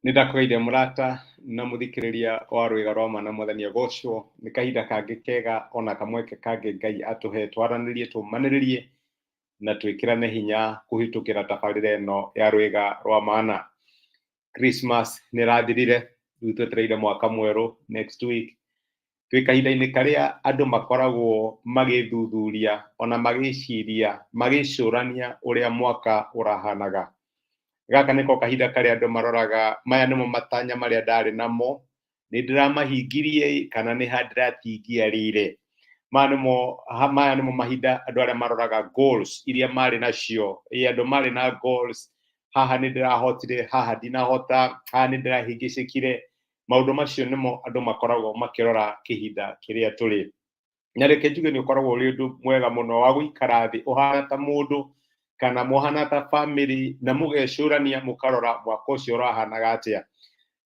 Nĩ ndakũgeithia mũrata na mũthikĩrĩria wa Rwĩga rwa Ma na Mwathani agocwo. Nĩ kahinda kangĩ kega ona kamweke kangĩ Ngai atũhe twaranĩrie, tũmanĩrĩrie na twĩkĩrane hinya kũhĩtũkĩra tabarĩra ĩno ya Rwĩga rwa Mana. Christmas nĩ ĩrathirire, rĩu twetereire mwaka mwerũ next week. Twĩ kahinda-inĩ karĩa andũ makoragwo magĩthuthuria ona magĩciria, magĩcũrania ũrĩa mwaka ũrahanaga. Gaka nĩko kahinda karĩa andũ maroraga maya nĩmo matanya marĩa ndarĩ namo, nĩ ndĩramahingirie kana nĩ ha ndĩratingiarĩire. Maya nĩmo maya nĩmo mahinda andũ arĩa maroraga goals iria marĩ nacio. Ĩ andũ marĩ na goals, haha nĩ ndĩrahotire, haha ndinahota, haha nĩ ndĩrahĩngĩcĩkire. Maũndũ macio nĩmo andũ makoragwo makĩrora kĩhinda kĩrĩa tũrĩ. Na reke njuge nĩ ũkoragwo ũrĩ ũndũ mwega mũno wa gũikara thĩ ũhana ta mũndũ kana mũhana ta bamĩrĩ na mũgecũrania mũkarora mwaka ũcio ũrahanaga atĩa.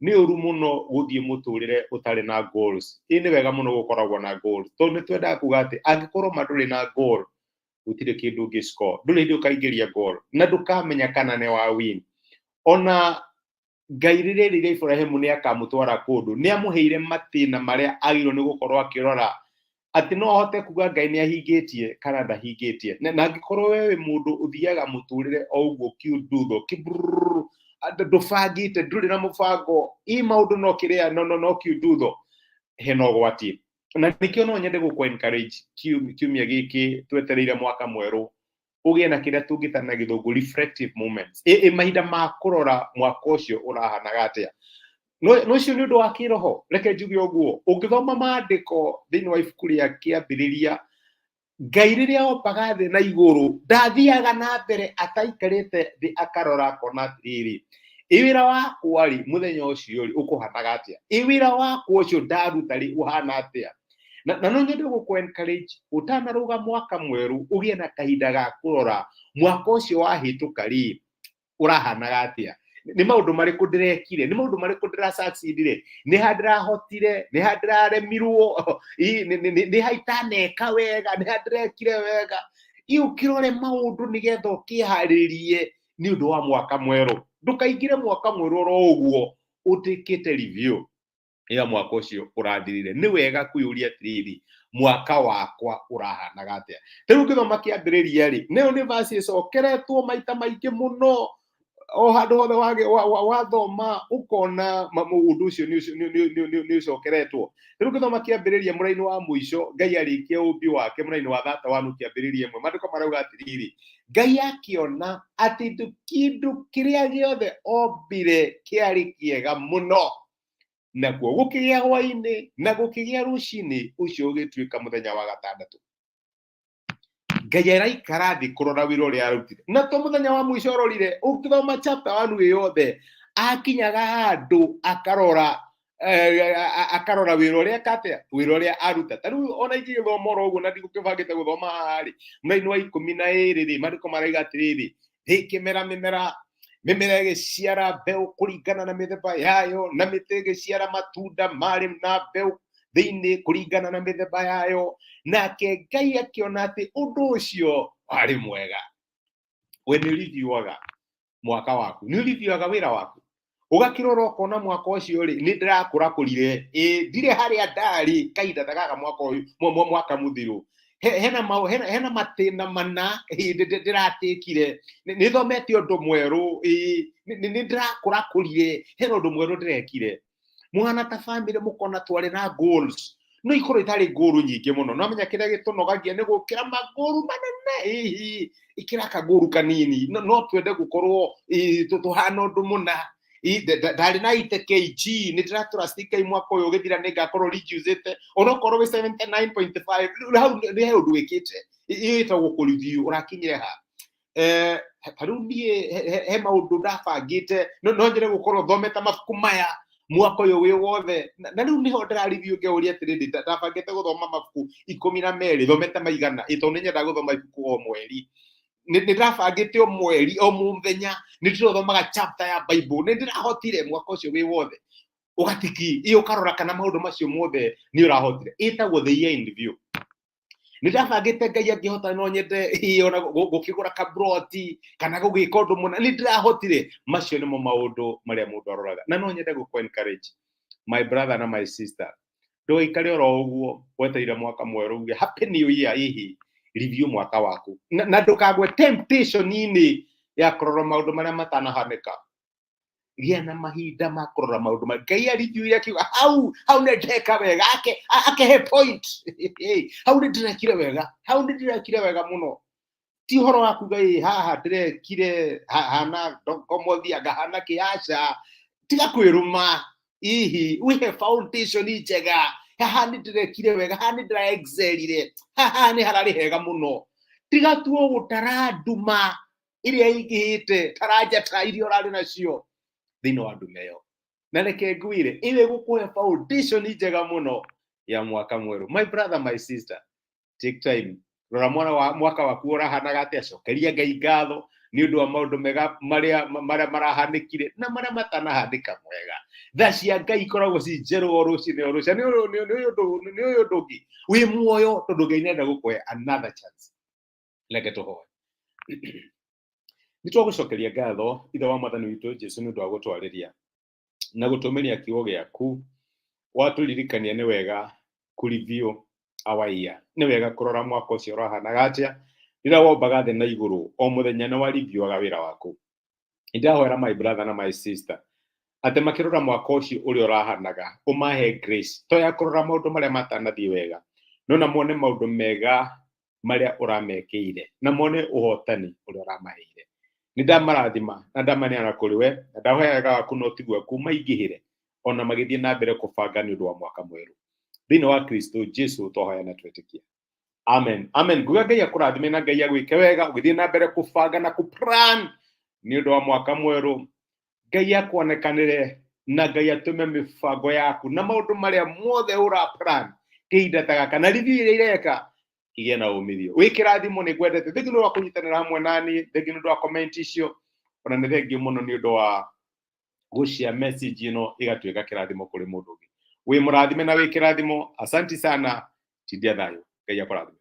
Nĩ ũru mũno gũthiĩ mũtũrĩre ũtarĩ na goals. Ĩ nĩ wega mũno gũkoragwo na goals, tondũ nĩ twendaga kuga atĩ angĩkorwo ma ndũrĩ na goal, gũtirĩ kĩndũ ũngĩ score, ndũrĩ hĩndĩ ũkaingĩria goal na ndũkamenya kana nĩ wa win. Ona Ngai rĩrĩa erĩire Iburahĩmu nĩ akamũtwara kũndũ, nĩ amũheire matĩna marĩa agĩrĩirwo nĩ gũkorwo akĩrora atĩ no ahote kuga Ngai nĩ ahingĩtie kana ndahingĩtie. Na angĩkorwo we wĩ mũndũ ũthiaga mũtũrĩre o ũguo kiundutho, kĩbururu, ndũbangĩte, ndũrĩ na mũbango, ĩ maũndũ no kĩrĩa, no, no, no kiundutho, hena ũgwati. Na nĩkĩo no nyende gũkũ encourage kiumia gĩkĩ twetereire mwaka mwerũ, ũgĩe na kĩrĩa tũngĩta na gĩthũngũ reflective moments, ĩ mahinda ma kũrora mwaka ũcio ũrahanaga atĩa. No ũcio nĩ ũndũ wa kĩroho, reke njuge ũguo. Ũngĩthoma maandĩko thĩinĩ wa ibuku rĩa Kĩambĩrĩria, Ngai rĩrĩa ombaga thĩ na igũrũ, ndathiaga na mbere ataikarĩte thĩ akarora akona atĩrĩrĩ, ĩ wĩra wakwa rĩ, mũthenya ũcio rĩ, ũkũhanaga atĩa? Ĩ wĩra wakwa ũcio ndaruta rĩ, ũhana atĩa? Na no nyende gũkũ encourage ũtanarũga mwaka mwerũ ũgĩe na kahinda ga kũrora mwaka ũcio wahĩtũka rĩ, ũrahanaga atĩa? Nĩ maũndũ marĩkũ ndĩrekire? Nĩ maũndũ marĩkũ ndĩrasucceedire? Nĩ ha ndĩrahotire? Nĩ ha ndĩraremirwo? Nĩ ha itaneka wega? Nĩ ha ndĩrekire wega? Ĩ ũkĩrore maũndũ nĩgetha ũkĩharĩrie nĩ ũndũ wa mwaka mwerũ. Ndũkaingĩre mwaka mwerũ oro ũguo ũtĩkĩte review ya mwaka ũcio ũrathirire. Nĩ wega kwĩyũria atĩrĩrĩ, mwaka wakwa ũrahanaga atĩa? Ta rĩu ũngĩthoma Kĩambĩrĩria rĩ, nayo nĩ verse ĩcokeretwo maita maingĩ mũno, o handũ hothe wathoma ũkona ũndũ ũcio nĩ ũcokeretwo. Rĩu ũngĩthoma Kĩambĩrĩria mũraini wa mũico, Ngai arĩkia ũmbi wake mũraini wa thata wa Kĩambĩrĩria ĩmwe, maandĩko marauga atĩrĩrĩ, Ngai akĩona atĩ kĩndũ kĩrĩa gĩothe ombire kĩarĩ kĩega mũno, nakuo gũkĩgĩa hwainĩ na gũkĩgĩa rũcinĩ, ũcio ũgĩtuĩka mũthenya wa gatandatũ. Ngai araikara thĩ kũrora wĩra ũrĩa arutire, na to mũthenya wa mũico arorire. Ũngĩthoma chapter 1 ĩ yothe, akinyaga handũ akarora akarora wĩra ũrĩa eka atĩa, wĩra ũrĩa aruta. Ta rĩu ona ingĩgĩthoma oro ũguo na ndigũkĩbangĩte gũthoma haha rĩ, mũraini wa 12 rĩ, maandĩko marauga atĩrĩrĩ, ĩkĩmera mĩmera, mĩmera ĩgĩciara mbeũ kũringana na mĩthemba yayo, na mĩtĩ ĩgĩciara matunda marĩ na mbeũ thĩinĩ kũringana na mĩthemba yayo. Nake Ngai akĩona atĩ ũndũ ũcio warĩ mwega. We nĩ ũrithiaga mwaka waku, nĩ ũrithiaga wĩra waku, ũgakĩrora ũkona mwaka ũcio rĩ, nĩ ndĩrakũrakũrire, ĩ ndirĩ harĩa ndarĩ kahinda ta gaka mwaka ũyũ, mwaka mũthiru. Hena hena matĩna mana ndĩratĩkire, nĩ thomete ũndũ mwerũ, nĩ ndĩrakũrakũrire, hena ũndũ mwerũ ndĩrekire. Mũhana ta bamĩrĩ mũkona twarĩ na goals, no ikorwo itarĩ goal nyingĩ mũno, no menya kĩrĩa gĩtũnogagia nĩ gũkĩra magoal manene, hihi ĩkĩra kagoal kanini, no twende gũkorwo tũhana ũndũ mũna. Ndarĩ na 80 kg, nĩ ndĩratrust Ngai mwaka ũyũ ũgĩthira nĩ ngakorwo reducĩte, onokorwo wĩ 79.5, rĩu hau nĩ he ũndũ wĩkĩte. Ĩyo ĩtagwo kũ review, ũrakinyire ha? Ta rĩu niĩ he maũndũ ndabangĩte, no nyende gũkorwo thomete mabuku maya mwaka ũyũ wĩ wothe, na rĩu nĩho ndĩra review ngeuria atĩrĩrĩ, ndabangĩte gũthoma mabuku 12, thomete maigana? Ĩ tondũ nĩ nyendaga gũthoma ibuku o mweri, nĩ ndĩrabangĩte o mweri o mũthenya nĩ ndĩrothomaga chapter ya Bible, nĩ ndĩrahotire mwaka ũcio wĩ wothe? Ũgatiki ĩ ũkarora kana maũndũ macio mothe nĩ ũrahotire. Ĩtagwo the year in review. Nĩ ndabangĩte Ngai angĩhota no nyende hihi ona gũkĩgũra kabroti kana gũgĩka ũndũ mũna, nĩ ndĩrahotire. Macio nĩmo maũndũ marĩa mũndũ aroraga, na no nyende gũkũ encourage my brother na my sister, ndũgaikare oro ũguo wetereire mwaka mwerũ uge happy new year. Hihi review mwaka waku na ndũkagwe temptation-inĩ ya kũrora maũndũ marĩa matanahanĩka. Gĩa na mahinda ma kũrora maũndũ ma Ngai areview, akiuga hau hau nĩ ndeka wega, ake akehe point hau nĩ ndĩrekire wega, hau nĩ ndĩrekire wega mũno. Ti ũhoro wa kuga ĩ haha ndĩrekire hana ngomothi anga hana kĩaca. Tiga kwĩruma, hihi wihe foundation njega. Haha nĩ ndĩrekire wega, haha nĩ ndĩra excelire, haha nĩ hararĩ hega mũno. Tiga tuo gũtara nduma ĩrĩa ĩingĩhĩte, tara njata iria ũrarĩ nacio thĩinĩ wa nduma ĩyo. Na reke ngwĩre, ĩrĩ gũkũhe foundation njega mũno ya mwaka mwerũ. My brother, my sister, take time, rora mwana wa mwaka waku ũrahanaga atĩa. Cokeria Ngai ngatho nĩ ũndũ wa maũndũ mega marĩa marahanĩkire na marĩa matanahanĩka mwega. Tha cia Ngai ikoragwo ci njerũ o rũcinĩ o rũcinĩ. Nĩ ũyũ ũndũ ũngĩ wĩ muoyo, tondũ Ngai nĩenda gũkũhe another chance. Reke tũhoe. Nĩ twagũcokeria ngatho, Ithe wa Mwathani witũ Jesu, nĩ ũndũ wa gũtwarĩria na gũtũmĩria kiugo gĩaku. Watũririkania nĩ wega kũ review our year, nĩ wega kũrora mwaka ũcio ũrahanaga atĩa. Rĩrĩa wombaga thĩ na igũrũ, o mũthenya nĩ wareview'aga wĩra waku. Nĩndahoera my brother na my sister atĩ makĩrora mwaka ũcio ũrĩa ũrahanaga, ũmahe grace to ya kũrora maũndũ marĩa matanathiĩ wega, no na mone maũndũ mega marĩa ũramekĩire na mone ũhotani ũrĩa ũramaheire. Nĩ ndamarathima na ndamaneana kũrĩ we, na ndahoya wega waku na ũtigi waku maingĩhĩre ona magĩthiĩ na mbere kũbanga nĩ ũndũ wa mwaka mwerũ. Thĩinĩ wa Kristo Jesu twahoya na twetĩkia, amen, amen. Nguga Ngai akũrathime na Ngai agwĩke wega ũgĩthiĩ na mbere kũbanga na kũplan nĩ ũndũ wa mwaka mwerũ. Ngai akuonekanĩre na Ngai atũme mĩbango yaku na maũndũ marĩa mothe ũra plan kĩhinda ta gaka na review iria ireka igĩe na umithio. Wĩ kĩrathimo, nĩ ngwendete. Thengiũ nĩ ũndũ wa kũnyitanĩra hamwe nani, thengiũ nĩ ũndũ wa comment icio, ona nĩ thengiũ mũno nĩ ũndũ wa gũshare message ĩno ĩgatuĩka kĩrathimo kũrĩ mũndũ ũngĩ. Wĩ mũrathime na wĩ kĩrathimo. Asanti sana, tindia thayũ, Ngai akũrathime.